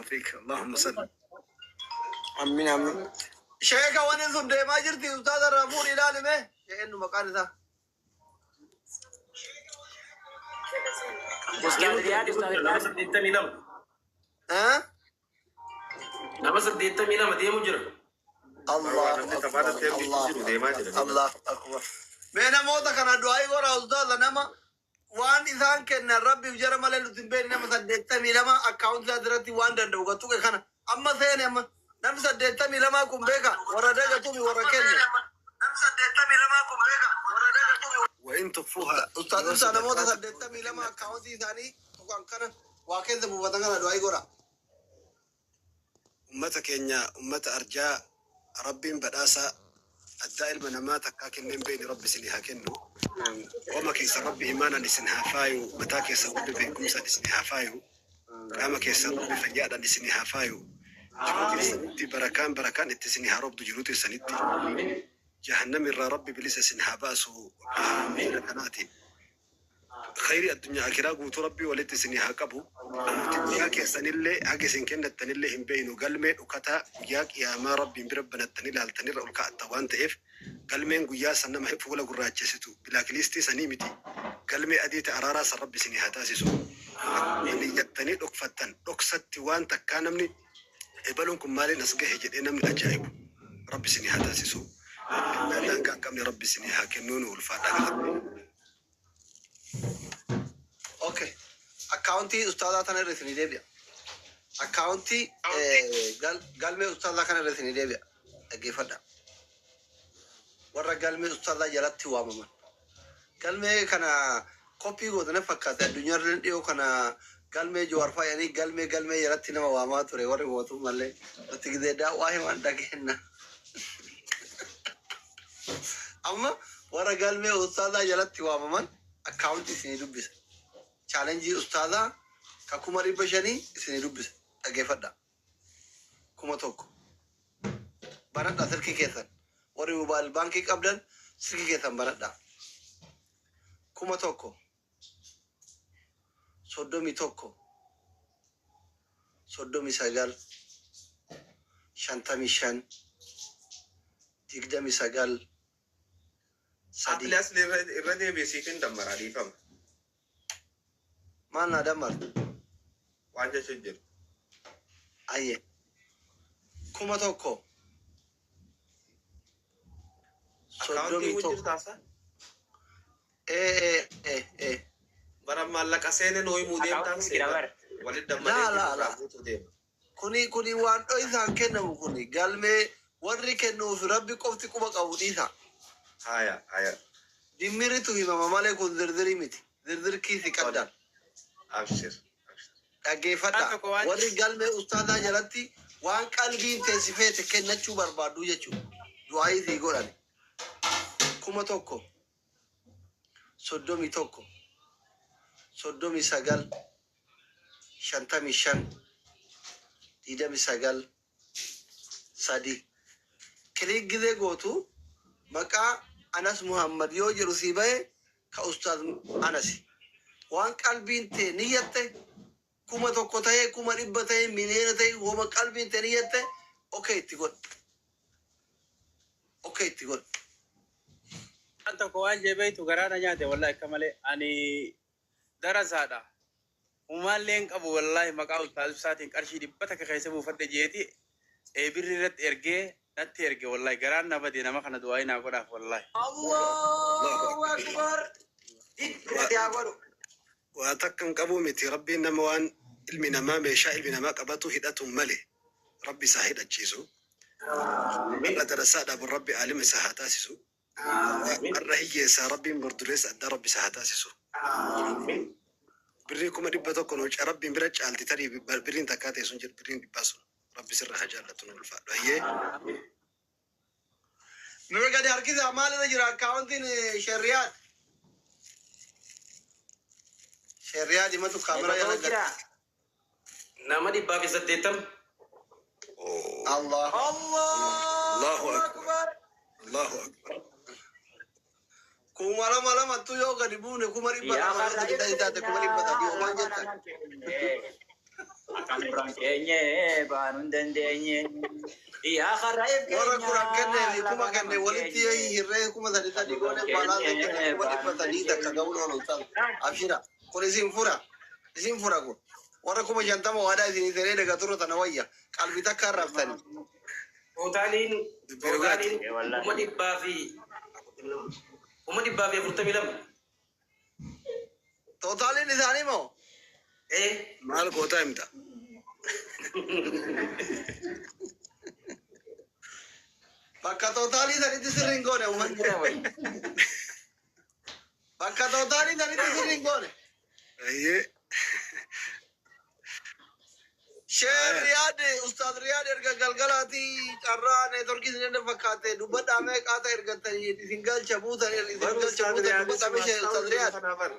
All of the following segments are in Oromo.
Fiik. Allahumma salli. Amiin amiin. Sheeka wani sun deemaa jirti ustaaza irraa fuudhi ilaalime. Eenyu maqaan isaa? Ustaaz Riyaad, Ustaaz Nama Riyaad. 82. Eh? Nama 82 deemu jira. Allahu Namni akbar. taphaadhaan deemu Allahu jiru deemaa akbar. jira. Allahu akbar. Mee namoota kana du'aa godhaa ustaaza, nama waan isaan kennan rabbiif jara malee nuti hin beekne, nama 82 akkaawuntii isaa irratti waan danda'u gattuqe kana amma seene. Amma namni 82 kun beeka, warra dagatumi warra kenne. Namni 82 kun beeka, warra dagatumi. وإن تخفوها Ustaaz Ibsaa, namoota 82 akkaawuntii isaanii tuqan kana waa keessa buufatan kana du'aa godhaa. Ummata keenya, ummata arjaa, Rabbiin badhaasa addaa ilma namaa takkaa kenneen beekne Rabbi isinii haa kennu. Qoma keessa Rabbi imaanan isin haa faayu, mataa keessa Rabbi beekumsaan isin haa faayu, qaama keessa Rabbi fayyaadhaan isin haa faayu. Jiruu keessanitti barakaan barakaan itti isin haa roobdu jiruu teessanitti. Jahannam irraa Rabbi bilisa isin haa baasu biyya kanaatiin. Khayri addunyaa akiraa guutuu Rabbii walitti isin haa qabu. Nuti guyyaa keessanillee haga isin kennattanillee hin beeynu, galmee dhokataa guyyaa qiyaamaa Rabbiin bira banattanii ilaaltanirra ol kaa'atta waan ta'eef, galmeen guyyaa san nama fuula gurraachessitu blacklistii sanii miti, galmee adii ta'e araaraa san Rabbi isinii haa taasisu. Akkuma niyyattanii dhokfattan dhoksatti waan takkaa namni ebaluun kun maaliin as gahe jedhee namni ajaa'ibu Rabbi isinii haa taasisu. Kennaa daangaa hin qabne Rabbi isinii haa kennuu, nu ulfaadhaa, galatoomaa. Okay. Akkaawuntii ustaazaa tana irra isinii deebi'a. Akkaawuntii galmee ustaazaa kana irra isinii deebi'a. Dhaggeeffadha. Warra galmee ustaazaa jalatti waamaman. Galmee kana koppii gootane fakkaate, addunyaarra dhiyoo kana galmee Jawaar faayanii galmee galmee jalatti nama waamaa ture warri mootummallee. Nuti gizee daawwaa himan dhageenna. Amma warra galmee ustaazaa jalatti waamaman akkaawuntii isinii dubbisa. Challenge ustaazaa ka 500,000 isinii dubbisa. Dhaggeeffadha. 1000 banadhaa silkii keessan. Warri mobile baankii qabdan silkii keessan banadhaa. 1000 31 39 55 29 3. Atilaas irra deebi'ee siif hin dammaraa, dhiifama. Maal naa dammarte? Waan jechuun jiru. Ayye. 1000 Akkaawuntii 31 wajjin taasa. Ee ee ee. Bara maallaqa seene nuu himuu deemtaan Akaawuntiin jira seena. bara. Walitti Laa dammaree laa irraa laa. guutuu deema. Kuni waan dho'isaan kennamu, kuni galmee warri kennuuf Rabbi qofti quba qabu dhiisa. Haya haya. Dimmiritu himama malee kun zirzirii miti. Zirzir kiisi qaddaan. Abshir. Abshir. Dhaggeeffadha. Waan tokko waan Warri galmee ustaazaa jalatti waan qalbiin teessifeete kennachuu barbaaddu jechuudha. Du'aayii sii godhan. 1000 31 39 55 29 3. Click gizee gootu maqaa Anas Muhammad yoo jedhu sii bahe, ka ustaaz Anasi. Waan qalbiin tee niyyatte, 1000 ta'ee, 100,000 ta'ee, miliyoona ta'ee, woma qalbiin tee niyyatte okay itti godhi. Okay itti godhi. Waan tokko waan jee beektu, garaa na nyaate wallahi akka malee. Ani darasaadha. Humaallee hin qabu wallahi, maqaa ustaaz Ibsaatiin qarshii 100 keessa buufadhe jeeti birri irratti ergee natti erge, wallahi garaan na bade. Nama kana du'aa naa godhaaf wallahi. Allahu akbar. Yaa godhu. Waa takka hin qabu miti, Rabbiin nama waan ilmi namaa meeshaa ilmi namaa qabatu hidhatu malee Rabbi isaa hidhachiisu. Har'a darasaadhaa bor Rabbi aalima isaa haa taasisu. Har'a hiyyeessaa Rabbiin bor dureessa addaa Rabbi isaa haa taasisu. Birrii 100,000 nu Rabbiin bira caalti tarii birriin takkaa ta'e sun jedhu, birriin dhibbaa sun Rabbi sirra haa jaallatu, nu ulfaadhu. Hayyee. Nurra gadi harkisaa, maalirra jira akkaawuntiin Sheeriyaad? Sheeriyaad himatu kaameraa Meeqa jala ta'u jira? gadi. Nama 180. Allah. Allahu Allahu akbar. akbar. Allahu akbar. 2000 lamattu yoo gadi buune, 200,000 Yaa yoo gadi ta'e taate, 300,000 homaan jettan. Akka nurraan keenye baanuu hin dandeenye. Yaa karraa'eef Warra keenya 10 kennee fi lafa 1000 kenne nama walitti keenye. hirree 3300 goone Nurraan baalaansa keenye kenne kuma baanuu dhibba hin sadii takka dandeenye. ga'uun oolu ustaaz. Abshira kun isin fura isin fura kun warra 50,000 waadaa isin seenee daga turre tana wayya qalbii takka arrabsanii. Tootaaliin Dubbii dhugaati. tootaaliin Ee wallaahi. 442,000. Tootaaliin isaanii moo? Ee Maal gootaa himta? Bakka tootaalii sanitti sirri hin goone uummanni. Jira wayi. Bakka tootaalii sanitti sirri hin goone. Ayyee. Sheer Riyaad, Ustaaz Riyaad erga galgalaatii carraa neetworkii isin irra fakkaate dubbadhaa meeqaata ergattanii isin galcha buutan isin Bar galcha Ustaaz buutan Riyaad dubbadhaa isuma mee Ustaaz asxaa Riyaad. kana bar.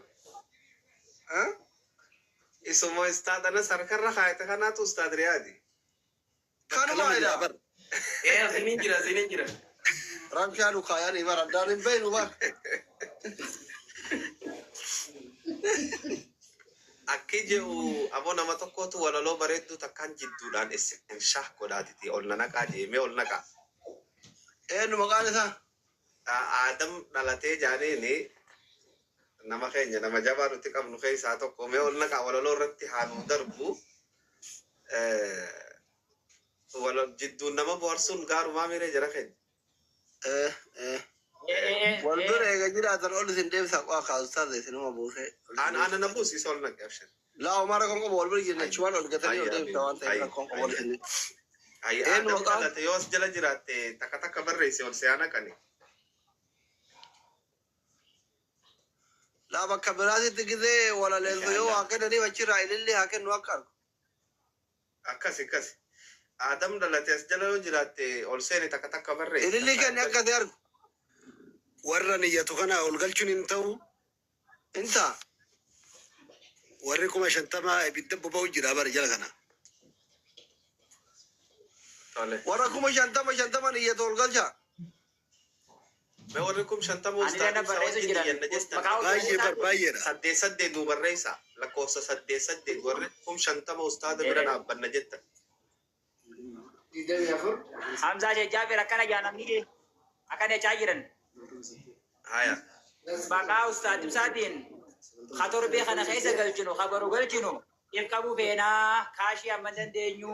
Isuma ustaadhanas harkarra kaayate kanaatu Ustaad Riyaadi. Bakka Kanuma lama jira jedha. bar. Ee asiniin jira asiniin jira. Ramshaa nu kaayanii bar addaan hin beeknu bar. Akki jedhu aboo nama tokkotu walaloo bareedduu takkaan jidduudhaan isin shah godhaatiti ol na naqaa deemee ol naqaa. Eenyu maqaan isaa? Aadam dhalatee jaaniini nama keenya nama jabaa nuti qabnu keessaa tokko mee ol naqaa walaloo irratti haa nuu darbu. Jidduun nama bohaarsuun gaarumaa miiree jara keenya. Eh eh. Wal bira eega jiraatan ol isin deebisa qaa kaasu isinuma buusee. Ana na buusiisa ol naqe abshir. Laa homaa rakkoon qabu wal bira jirna achumaan ol gatanii ol Ayya deebisa waan ta'eef ayya rakkoon qabu ol ayya. isin. Ayya Eenyu Aadam maqaan? dhalate yoo as jala jiraatte takka takka barreesse ol si'aa naqani. Laa bakka biraatitti gisee walaleessu yoo Inshallah. haa kennaniif achirraa ilillee haa kennu akka argu. Akkas akkas. Aadam dhalate as jala yoo jiraatte ol seeni takka takka barreesse. Ililli Takka kenne akka ta'e argu. Warra niyyatu kana ol galchuun hin ta'u. Inta Warri 50,000 ibidda boba'u jira bara jala kana. Tole. Warra 50,000 50 niyyatu ol galcha. Mee warri 50,000 Ani ustaad dana ibsaa barreessu wajjin jiran. iyyanna jettan. Maqaa Baay'ee bar baay'eedha. 8 8 nuu barreessa. Lakkoofsa 8 8 warri 50,000 ustaada bira dhaabbanna jettan. Hamzaa Jaabir akkana jaa namni akkana jechaa jiran. Haya. Maqaa ustaad ibsaatiin ka torbee kana keessa galchinu ka baru galchinu if qabuu feenaa kaashii amma hin dandeenyu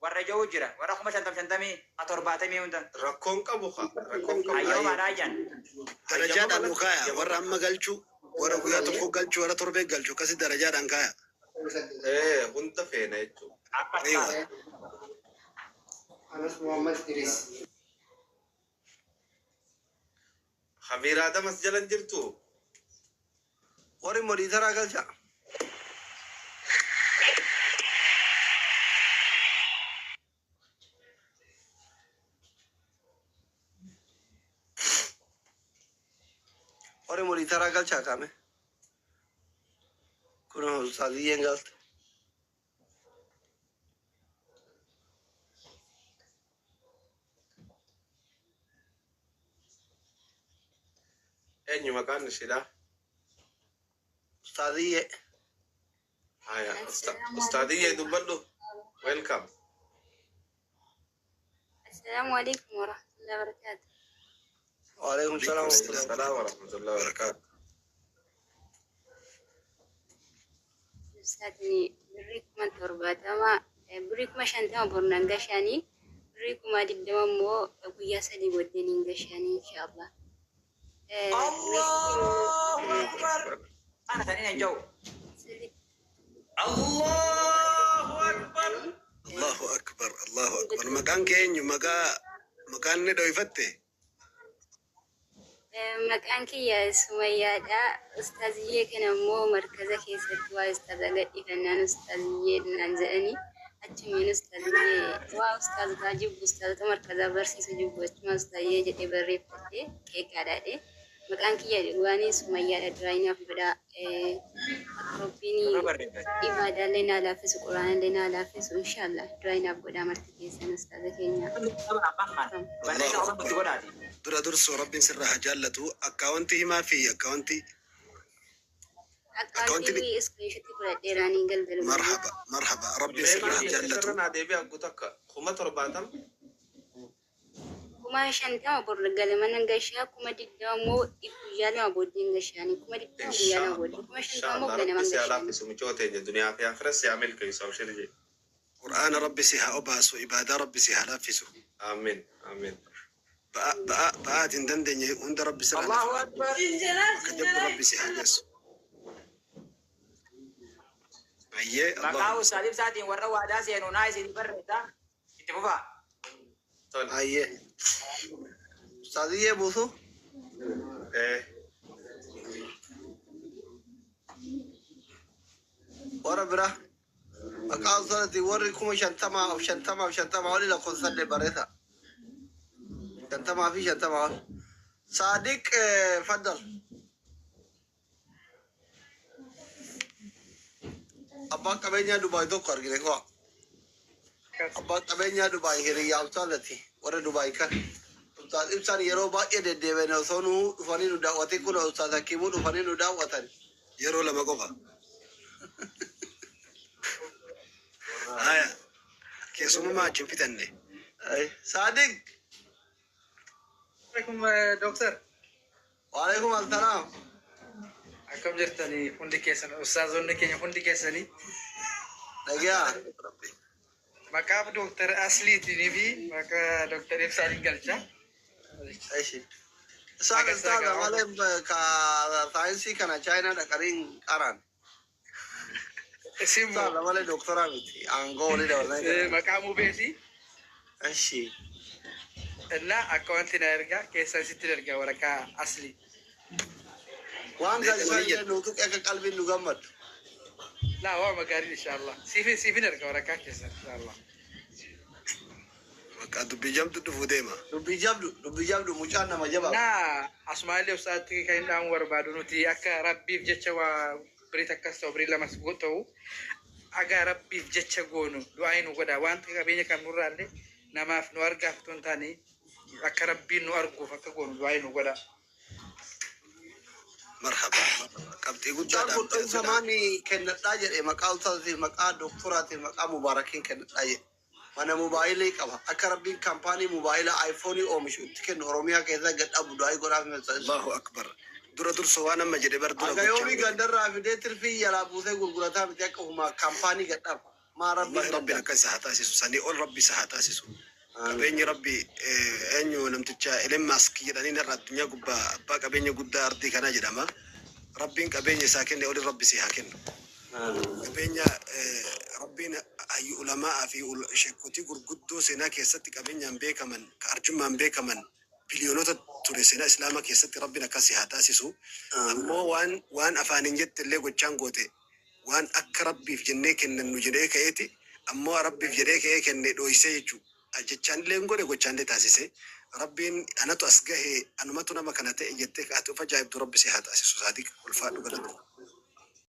warra jiru jira warra 50,000 50,000 ka 70 hunda. Rakkoon qabu ka. Rakkoon qabu. Hayyoo maadhaa jan. Darajaadhaan nu kaaya. Warra amma galchu, warra guyyaa tokko galchu, warra torbee galchu akkasi darajaadhaan kaaya. Ee hunda feena jechuudha. Akkas Aywa. ta'a. Anas Muhammad Idris. Hamiira Adam as jala hin jirtu. Warri modiitaraa galcha. Warri modiitaraa galcha kaame. Kun ustaaziyyeen galte. Eenyu maqaan isheedha? Ustaaziyyee. Haya. Assalamu Ustaadiyyee alaikum. dubbadhu. Welcome. Assalamu alaikum warahmatullahi wabarakatuh. Waalaikum salaam Waalaikum warahmatullahi salaam Salaam warahmatullahi wabarakatuh. Ibsaatni birrii 70,000 birrii 50,000 bornaan gashanii birrii 20,000 immoo guyyaa 3 booddeen hin gashanii inshaallah. Allahu akbar. Ana saniin hin jiru. Allahu akbar. Allahu akbar. Allahu akbar. Maqaan kee eenyu? Maqaa maqaan ni dho'ifatte? Maqaan kiyya Sumayyaadha. Ustaaziyyee kana immoo markaza keessatti waa ustaaza gadhiifannaan ustaaziyyee naan jedhanii achumaan ustaaziyyee waa ustaazotaa jibbu ustaazota markazaa barsiisu jibbu achumaan ustaaziyyee jedhee barreeffadhe qeeqaadhaadhe. Maqaan kiyya dhugaanii Sumayyaadha duraayinaaf godhaa. Akka Rabbiin Dura barreeffate. ibaadaallee naa laaffisu quraanallee naa laaffisu inshaallah duraayinaaf godhaa marti keessan ustaaza keenya. Barreessa Allahu qofa nutti akbar. godhaati. Dura dursoo Rabbiin sirraa haa jaallatu. Akkaawwantii himaa fi akkaawwantii Akkaawuntii screenshot fudhadheeraanii galgala. Marhaba, marhaba. Rabbi sirraa haa jaallatu. Sirra naa deebi'a guutuu 70,000. 50,000 bor galma nan gashaa, 20,000 immoo guyyaa 2 booddeen gashaanii, 20,000 guyyaa 2 booddee, 50,000 immoo Inshallah ganaman Rabbi si haa gashaanii. laaffisu michoo teenya duniyaa fi akhiras si haa milkeessu abshir jee. Qur'aana Rabbi si haa obaasu, ibaadaa Rabbi si haa laaffisu. Amiin, amiin. Ba'aati hin dandeenye hunda Rabbi sirraa Allahu lafa. Akbar. Bakka jabdu Rabbi si haa geessu. Ayyee Maqaa Allah. Ustaaz Ibsaatiin warra waadaa seenu naa isin barreessa. Itti fufaa. Tole. Ayyee. Ustaaziyyee buusu. Eh. Warra bira. Maqaa ustaazatiin warri 50,000 50,000 50,000 oli lakkoofsa barreessa. 50 fi 50 ol. Saadiq faddal. Abbaan qabeenyaa Dubaay tokko argine koo. Abbaan qabeenyaa Dubaay hiriyyaa ustaazati warra Dubaay kan. Ustaaz Ibsaan yeroo baay'ee deddeebi'an osoo nu dhufanii nu daawwatee kun Ustaaz Hakiimuu dhufanii nu daawwatan. Yeroo 2 qofa. Haya. Keessummaa achi hin fixanne. Saadiq. Alaikum doctor. Waalaikum assalaam. Akkam jirtanii hundi keessan, ustaazonni keenya hundi keessanii? Dhagaa. Maqaa Doctor Asliitinii fi maqaa Doctor Ibsaatiin galcha. Eshi. Isaan ustaaza malee ka saayinsii kana Chaayinaa dhaqanii hin qaraan. Isin Ustaaza malee doktoraa miti. Aangoo walii dabalanii. Maqaa mubeeti. Eshi. እና akkaawwantii na ergaa keessan sitti ergaa waraqaa aslii. Waan galchaa illee nu tuqe akka qalbiin nu gammadu. Laa waa magaarii inshallah. Siifin ergaa waraqaa keessan inshallah. Bakka dubbii jabdu dhufuu deema. Dubbii jabdu, dubbii jabdu, mucaan nama jabaa. Naa asumaallee ustaatti kan hin dhaamu barbaadu nuti akka Rabbiif jecha waa birii takkas ta'u birii lamas ta'u aga Rabbiif jecha goonu du'aa nu godha. Wanta qabeenya kan nurraallee namaaf nu argaaf otoo hin taane akka Rabbiin nu arguuf akka goonu du'aa nu godha. Marhaba. Qabxii guddaa Mucaan kun dhaabte. dho'isamaan kennadhaa jedhe, maqaa ustaaziif, maqaa doktoraatiif, maqaa mubaarakiin kennadhaa jedhe. Mana mobaayilii qaba. Akka Rabbiin kaampaanii mobaayilaa aayifoonii oomishu itti kennu Oromiyaa keessa gad dhabu du'aa godhaaf. Allahu akbar. Dura dursa waan amma jedhe bar dura Aga yoomii gochaa. Gandarraa fidee tirfii jalaa buusee gurgurataa miti, akka ufumaa kaampaanii gad dhabu. Maa Wallahi Rabbiin Rabbiin akka isa haa taasisu. Sanii ol Rabbi isa haa taasisu. Qabeenyi Rabbi eenyu namticha Elon Musk jedhanii har'a addunyaa gubbaa abbaa qabeenya guddaa ardii kanaa jedhama. Rabbiin qabeenya isaa kenne oli Rabbi si haa kennu. Qabeenya Rabbiin hayyu ulamaa fi sheekotii gurguddoo seenaa keessatti qabeenyaan beekaman, ka arjummaan beekaman biliyoonota ture seenaa islaamaa keessatti Rabbiin akkas si haa taasisu. Ammoo waan afaaniin jette illee gochaan goote, waan akka Rabbiif jennee kennannu jedhee ka'eeti ammoo Rabbiif jedhee ka'ee kenne dhooysee jechuudha. Jechaan illee hin godhe, gochaan illee taasise. Rabbiin anatu as gahe, anumatu nama kana ta'e jettee ati of ajaa'ibdu Rabbi si haa taasisu. Saadiq, ulfaadhu, galatu.